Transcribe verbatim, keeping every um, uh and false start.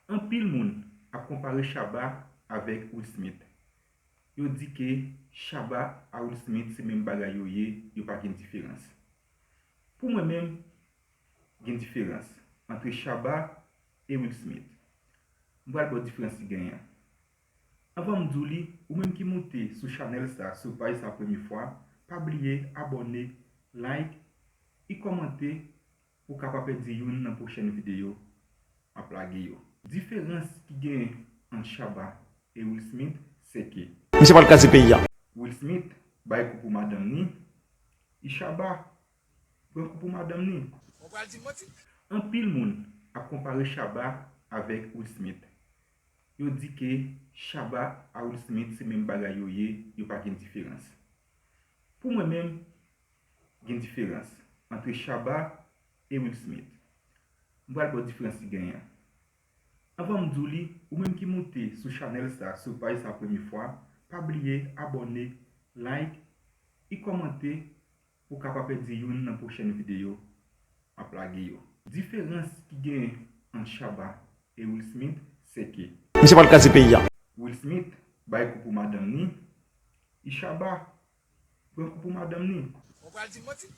Anpil moun ap konpare Shabba avèk Will Smith. Yo di ke Shabba a Will Smith se menm bagay yo ye, yo pa gen diferans. Pou mwen menm, gen diferans antre Shabba e Will Smith. M pral ba w diferans ki genyen an. Anvan m di w li, ou menm ki moute sou chanèl sa, sou paj sa premye fwa, pa bliye abòne, like, e kòmante pou w ka pa pèdi youn nan pwochèn videyo m ap lage yo. Diferans ki genyen ant Shabba e Will Smith, se ke Misye pral kraze peyi a. Will Smith bay kou pou madanm ni, e Shabba pran kou pou madanm ni. Ou pral di m manti? Anpil moun ap konpare Shabba avèk Will Smith. Yo di ke Shabba a Will Smith se menm bagay yo ye, yo pa gen diferans. Pou mwen menm, gen diferans antre Shabba e Will Smith. M pral ba w diferans ki genyen an. Anvan m di w li, ou menm ki moute sou chanèl sa, sou paj sa premye fwa, pa bliye abòne, like, e kòmante pou w ka pa pèdi youn nan pwochèn videyo m ap lage yo. Diferans ki genyen ant Shabba e Will Smith, se ke Misye pral kraze peyi a. Will Smith bay kou pou madanm ni, e Shabba pran kou pou madanm ni. Ou pral di m manti?